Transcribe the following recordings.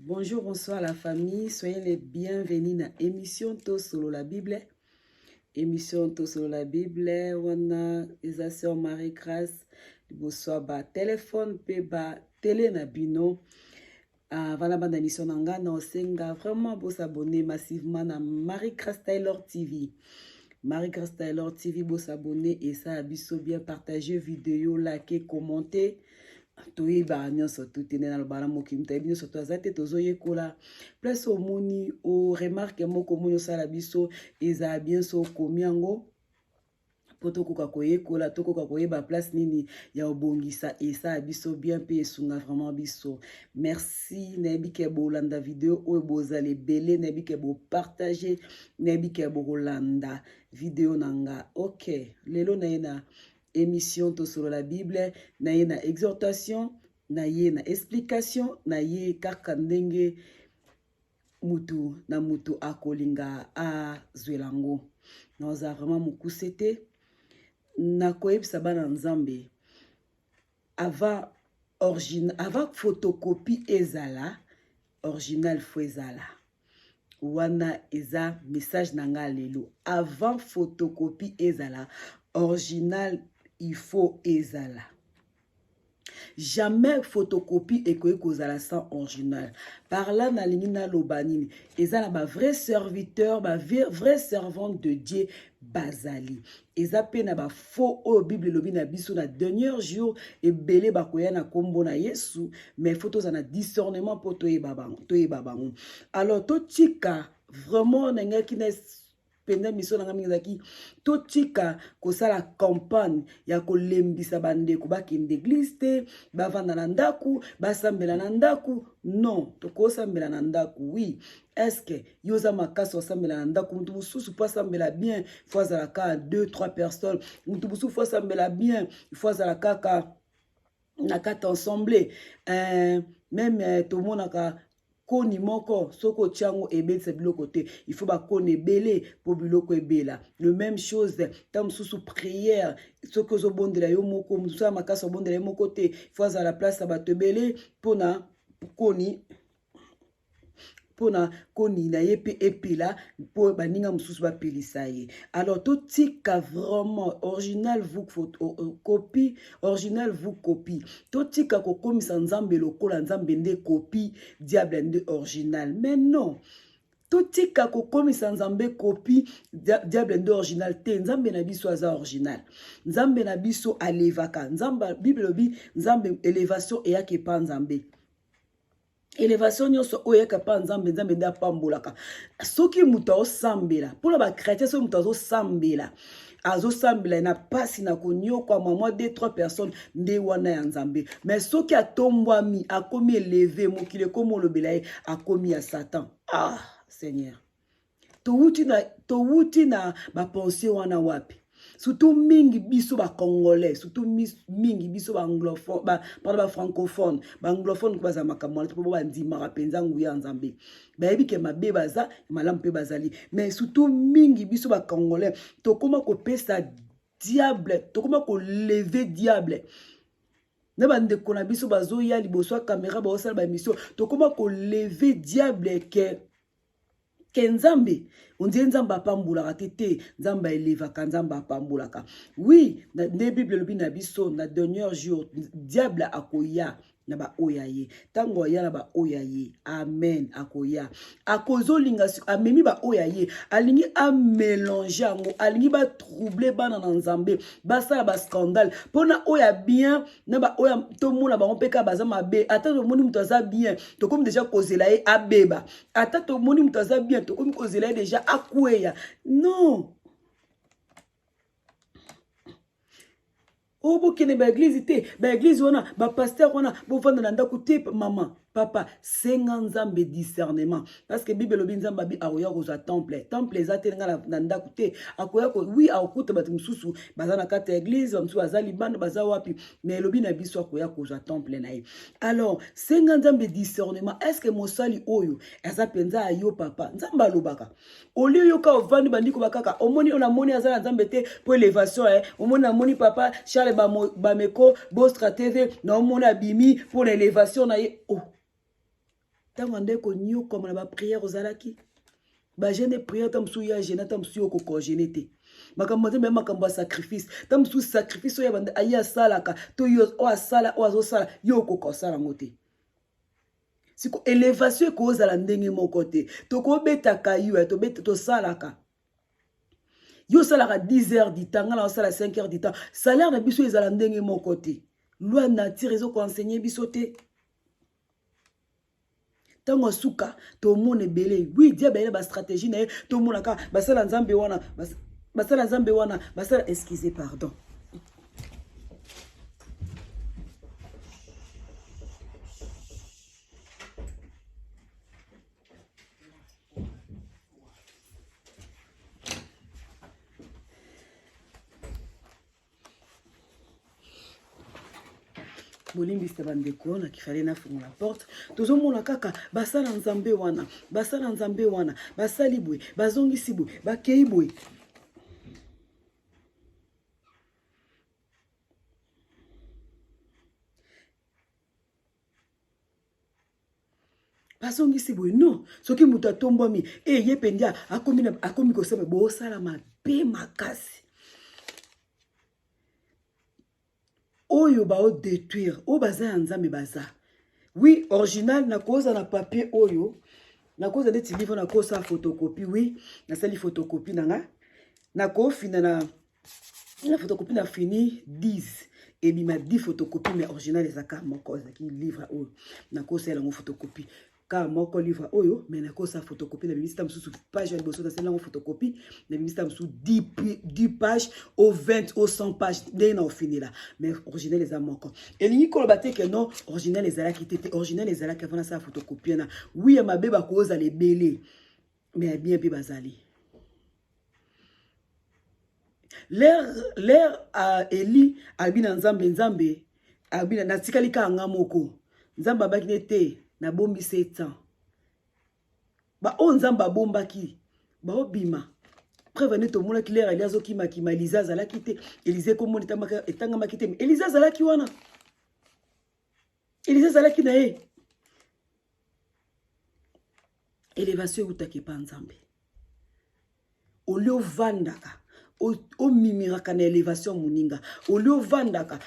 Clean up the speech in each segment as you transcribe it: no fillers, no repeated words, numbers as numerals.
Bonjour, bonsoir la famille. Soyez les bienvenus na émission Tosolo la Bible. Émission Tosolo la Bible wana eza sœur Marie Grâce liboso ba téléphone pe ba télé na bino. Avant la bande émission na nga na osenga vraiment bo s'abonner massivement na Marie Grâce Taylor TV. Marie Grâce Taylor TV bo s'abonner et ça biso bien partager vidéo, liker, commenter. Toyebaka nyonso tu te, nde naloba na mokili moto ayebi nyonso to aza te. Tozoyekola place omoni oremarque moko, omoni osala biso, ezala bien so okomi yango mpo tokoka koyekola, tokoka koyeba place nini ya kobongisa. Esala biso bien mpe esunga vraiment biso. Merci. Nayebi ke bolanda video oyo, bozala ebele. Nayebi ke bopartage, nayebi ke bokolanda video na nga. Ok, lelo naye na émission Tosolola Bible, na ye na exhortation, na ye na explication, na ye kaka ndenge mutu na mutu akolinga azwela yango. Naza vraiment mokuse te. Nakoyebisa bana Nzambe, avant original, avant photocopie ezala, original faut ezala. Wana eza message na nga lelo. Avant photocopie ezala, original il faut ezala. Jamais photocopie ekoki kozala sans original. Par là nalingi naloba nini? Eza na bavrai serviteur, bavrai servante de Dieu bazali, eza mpe na bafaux oyo Bible elobi na biso na dernier jour ebele bakoya na nkombo na Yesu. Mais faut tozala na discernement mpo toyeba bango, toyeba bango. Alors totika vraiment, nangaki na mpenza mission na ngai mingi ezalaki totika kosala campagne ya kolembisa bandeko bakende église te, bavanda na ndako, basambela na ndako. Non, tokosambela na ndako, oui. Est-ce yo oza makasi osambela na ndako? Motu mosusu mpo asambela bien, faut azala kaka 2 3 personnes. Motu mosusu faut asambela bien, faut azala kaka na kati ensemble. Même tomonaka koni moko, soki otia yango, ebelisa biloko te. Il faut bakoni ebele mpo biloko ebela. Le même chose, ntango mosusu prière, soki ozobondela yo moko, mosusu ya makasi obondela yo moko te, faut azala place ya bato ebele mpona koni, mpona koni na ye mpe epela, mpo baninga mosusu bapelisa ye. Alors totika vraiment original vaut copie, original vaut copie. Totika kokomisa Nzambe lokola Nzambe nde copie, diable nde original. Mais non, totika kokomisa Nzambe copie, diable nde original te. Nzambe na biso aza original. Nzambe na biso alevaka. Nzambe, Bible elobi, Nzambe, élévation eyaki epa Nzambe. Élévation nyonso oyo eyaka mpa Nzambe, Nzambe nde apambolaka. Soki moto aosambela mpona bachrétien, soki moto azosambela, azosambela na mpasi na konyokwama, mwa 2 3 personnes nde wana ya Nzambe. Mais soki atombwami, akomi élevé, mokili ekomi olobela ye, akomi ya Satan. Ah Seigneur, towuti na bapensées wana wapi? Surtout mingi biso bacongolais, surtout mingi biso baanglophone, pardon, bafrancophone. Baanglophone bazala makambo wana te, mpo bandimaka mpenza nguya ya Nzambe, bayebi ke mabe baza, malamu mpe bazali. Mais surtout mingi biso bacongolais, tokóma kopesa diable, tokóma koélever diable na bandeko na biso bazoya liboso ya caméra, baosala baémission. Tokóma koélever diable ke Nzambe. Ondie Nzambe apambolaka te? Te, Nzambe aelevaka, Nzambe apambolaka, oui. Nde Bible elobi na biso, na dernier jour diable akoya na baoyo ya ye. Ntango aya na baoyo ya ye, amen, akoya, akozolinga, amemi baoyo ya ye, alingi amélange yango, alingi batrouble bana na Nzambe, basala bascandale mpona oyo ya bien na baoyo tomona bango mpe kaka baza mabe. Ata tomoni moto aza bien, tokomi déjà kozela ye abeba. Ata tomoni moto aza bien, tokomi kozela ye déjà akweya. Non, oyo bokende baéglise te, baéglise wana, bapasteur wana, bovanda na ndako te. Mama, papa, senga Nzambe discernement, parce que Bible elobi, Nzambe abi akoya kozwa temple. Temple eza te nga na ndako te. Akoya, oui, akokuta bato mosusu baza na kati ya église, bamosusu baza libanda, baza wapi, mais elobi na biso akoya kozwa temple na ye. Alors senga Nzambe discernement. Est ce que mosali oyo aza mpenza ya yo, papa? Nzambe alobaka olie oyoka. Ovandi, bandiko bakaka, omoni oyo namoni aza na Nzambe te mpo élévation. Omoni, namoni papa Charles Bameko Bostra TV, naomoni abimi mpo na élévation na ye. Oh. Ntango ande konyokwama na baprière ozalaki bajeune prière ntango mosusu ya jeune ntango mosusu yo okoka ojene te. Makambo nzambe ya makambo ya sacrifice, ntango mosusu sacrifice oyo aye asalaka to yo oyo asala oyo azosala yo okoka osala yango te. Siko elevation ekozala ndenge moko te. Tokobetaka yo tosalaka yo osalaka 10 heures du temps, nga na osala 5 heures du temps, salaire na biso ezala ndenge moko te. Loi nature ezokoenseigne biso te. Ntango asuka tomona ebele, oui, diable ayela bastratégie na ye, tomonaka basala nzambe wana, basala nzambe wana, basala, excusez, pardon. Bolimbisa bandeko, na kifale nafungola porte. Tozomona kaka basala nzambe wana, basala nzambe wana, basali boye, bazongisi boye, bakei boye. Bazongisi boye. Non, soki moto atombwami e ye mpenza akomi kosala, bosala mabe makasi. Oyo baodétruire, oyo baza ya nzambe baza, oui, original. Nakoza na papier oyo, nakoza neti livre, nakosala photocopie. Oui, nasali photocopie na nga, nakofina na photocopie, na fini 10, ebima 10 photocopie, mais original ezaka moko, ezalaki livre oyo. Nakosala yango photocopie kaka moko, livre oyo, mais nakosala photocopie, nabimisi ta mosusu page ya liboso, nasali yango photocopie, nabimisi ta mosusu 10 page o 20 o 100 page, ndenge na ofinela, mais original eza moko. Elingi koloba te ke non, original ezalaki te. Te, original ezalaki avant nasala photocopie na. Oui, ya mabe bakozala ebele, mais ya bien mpe bazali. L'air Eli abi na nzambe, nzambe abi natikali kaka nga moko. Nzambe abaki ne te, nabombi 7 ans. Baoyo nzambe abombaki baobima. Preuve nde tomonaki lere Eli azokimakima, Elize azalaki te. Elize ekomoni etangamaki te, Elize azalaki wana, Elize azalaki na ye. Elevation eutaki epa nzambe. Olie ovandaka omimiraka na elevation moninga, olie ovandaka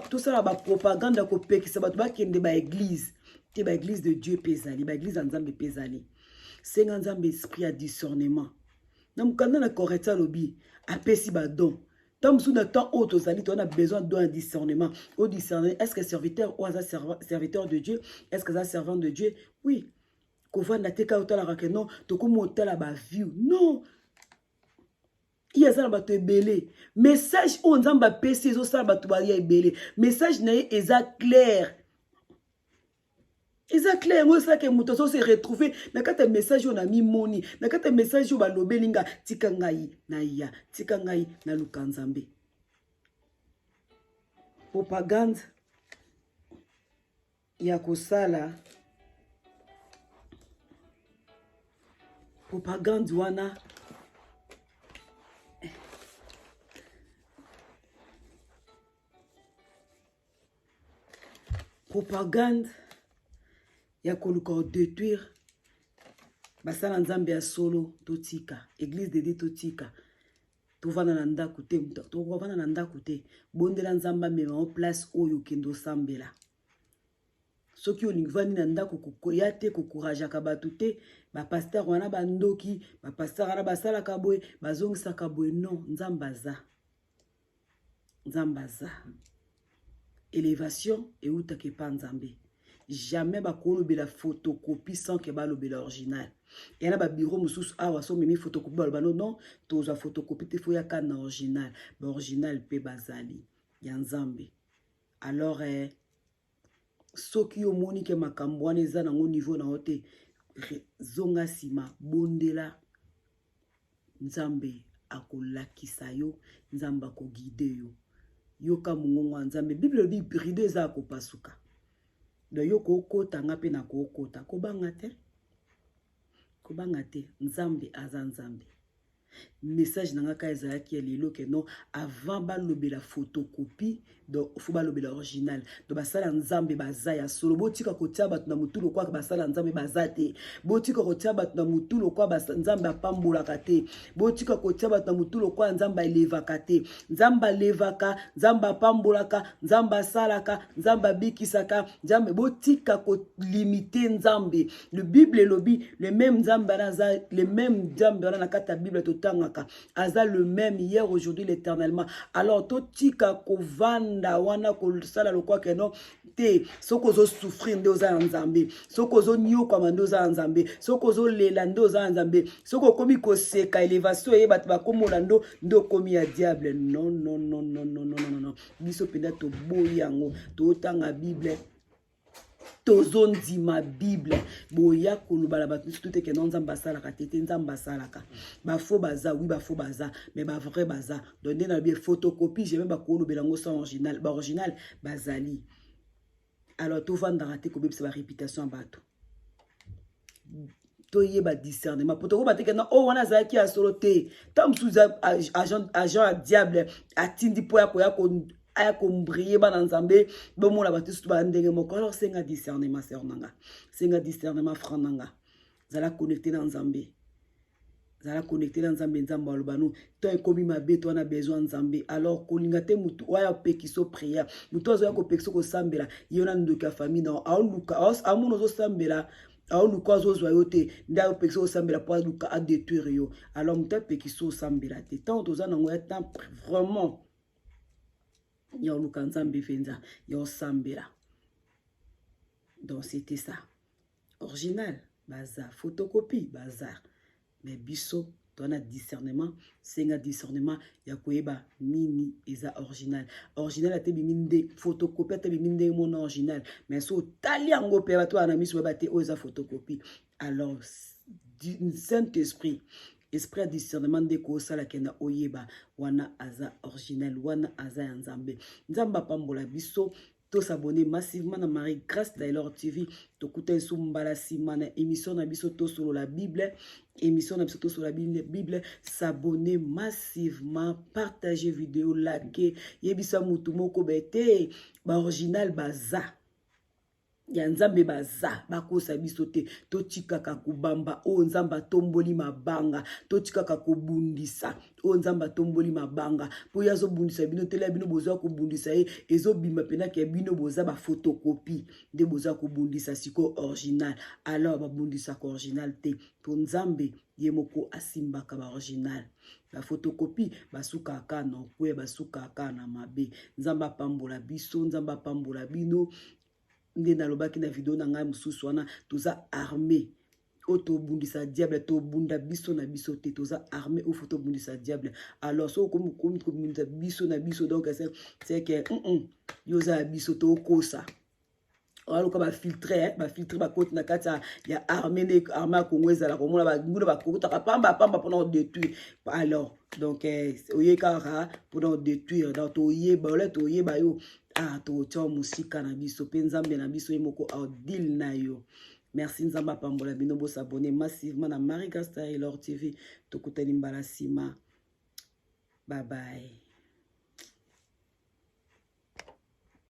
tosala bapropagande ya kopekisa bato bakende baeglise te. Baeglise de Dieu mpe ezali, baeglise ya nzambe mpe ezali. Senga nzambe esprit ya discernement. Na mokanda na Corintien alobi apesi badon. Ntango mosusu na temps oyo tozali, toza na besoin don ya discernement. Odiscerne, est ce que serviteur oyo aza serviteur de Dieu, est ce que aza servant de Dieu? Oui, kovanda te kaka otalaka ke non, tokomi otala baview. Non, ye aza na bato ebele. Message oyo nzambe apesi ezosala bato baya ebele. Message na ye eza clair, eza clair. Yango esalaka moto azo se retrouver na kati ya message oyo. Namimoni na kati ya message oyo balobeli nga. Tika ngai naya, tika ngai naluka nzambe. Propagande ya kosala propagande wana, propagande ya koluka kodétruire basala nzambe ya solo, totika église de Dieu, totika tovanda na ndako te, tokovanda na ndako te. Bondela nzambe amema o place oyo okende osambela. Soki olingi vandi na ndako, koya te kokourageaka bato te. Bapasteur wana bandoki, bapasteur wana basalaka boye, bazongisaka boye. Non, nzambe aza, nzambe aza. Élévation eutaka epa nzambe. Jamais bakolobela photocopie sans ke balobela original. Ya na babiro mosusu awa, so omemi photocopie, baloba no, non, tozwa photocopie te, fo yaka na original. Baoriginal mpe bazali ya nzambe. Alors soki omoni ke makambo wana eza nango niveau na yo te, zonga nsima, bondela nzambe, akolakisa yo, nzambe akoguide yo. Yoka mongongo ya nzambe. Bible elobi rideau eza ya kopasuka. Donc yo kookota, nga mpe na kookota. Kobanga te, kobanga te, nzambe aza nzambe. Message na nga kaka ezalaki ya lelo ke non, avant balobela photocopie, donc faut balobela original. Donc basala Nzambe baza ya solo. Botika kotia bato na motu lokola basala Nzambe baza te. Botika kotia bato na motu lokola Nzambe apambolaka te. Botika kotia bato na motu lokola Nzambe alevaka te. Nzambe alevaka, Nzambe apambolaka, Nzambe asalaka, Nzambe abikisaka. Nzambe, botika kolimiter Nzambe. Le Bible elobi, le même Nzambe wana aza le même Nzambe wana na kati ya Bible totangaka, aza le même hier, aujourd'hui, l'éternellement. Alors totika kovanda wana, kosala lokola ke non te. Soki ozosouffrir nde oza ya Nzambe, soki ozonyokwama nde oza ya Nzambe, soki ozolela nde oza ya Nzambe, soki okomi koseka, élévation eye, bato bakomola ndo nde okomi ya diable. Non, non, non, non, non, non, non, non. Biso mpenza toboyi yango. Totanga Bible, tozondima Bible. Boya koloba na bato nyonso te ke non, Nzambe asalaka te. Te, Nzambe asalaka. Bafaux baza, oui, bafaux baza, mais bavrai baza. Donc nde na bie photocopie, jamais bakolobela yango sans original. Baoriginal bazali. Alors tovandaka te kobebisa baréputation ya bato. Toyeba discernement, po tokoba te ke na oyo wana azalaki ya solo te. Ntango mosusu agent ya diable atindi mpo ya koya aya koembrouiller bana Nzambe, bomona bato surtout baya ndenge moko. Alors senga discernement, sœur na nga, senga discernement, frère na nga. Zala connecté na Nzambe, zala connecté na Nzambe. Nzambe aloba no to ekomi mabe, to wana besoin Nzambe. Alors kolinga te mutu oyo apekisa prière, mutu azoya kopekisa kosambela ye wana ndoki ya famille na aoluka, amona ozosambela, aoluka azozwa yo te, nde apekisa osambela mpo aluka adétruire yo. Alors moto apekisa osambela te. Ntango toza nango ya temps vraiment ya oluka Nzambe mpenza, ya osambela. Donc c'était ça. Original baza, photocopie baza, mais biso toza na discernement. Senga discernement ya koyeba nini eza original. Original ate bimi nde photocopie, ate bimi ndenge mona original, mais so otali yango mpe bato bana na miso bayeba te oyo eza photocopie. Alors Saint Esprit, esprit ya discernement nde kosala kenda oyeba wana aza original, wana aza ya Nzambe. Nzambe apambola biso. Tos'abonner massivement na Marie Grâce Taylor TV. Tokuta esu mbala nsima na émission na biso Tosolola Bible, émission na biso Tosolola Bible. S'abonner massivement, partager vidéo, like, yebisa mutu moko be te baoriginal baza ya Nzambe, baza bakosa biso te. Totikaka kobamba oyo Nzambe atomboli mabanga, totikaka kobundisa oyo Nzambe atomboli mabanga, mpo ye azobundisa bino tela bino bozwa kobundisa ye. Ezobima mpenaka ya bino boza baphotocopie nde boza kobundisa sikoyo original. Alors babundisaka original te, mpo Nzambe ye moko asimbaka baoriginal. Baphotocopie basukaka na okweya, basukaka na mabe. Nzambe apambola biso, Nzambe apambola bino. Nde nalobaki na video na ngai mosusu wana, toza armé oyo tobundisa diable. Tobunda biso na biso te, toza armé oyo faut tobundisa diable. Alors soki okomi kobundisa biso na biso, donc c'est que yo oza ya biso, tokosa aluka bafiltre, bafiltre bakoti na kati ya armée. Nde armée ya Congo ezalaka, omona banguna bakotaka pamba pamba mpona kodétruire. Alors donc oye kaka mpona kodétruire, donc toyeba ole, toyeba yo. Ah, totia mosika na biso mpe Nzambe na biso ye moko adeal na yo. Merci, Nzambe apambola bino. Bos'abonner massivement na Marie Grâce Taylor TV. Tokutani mbala nsima. Bye bye.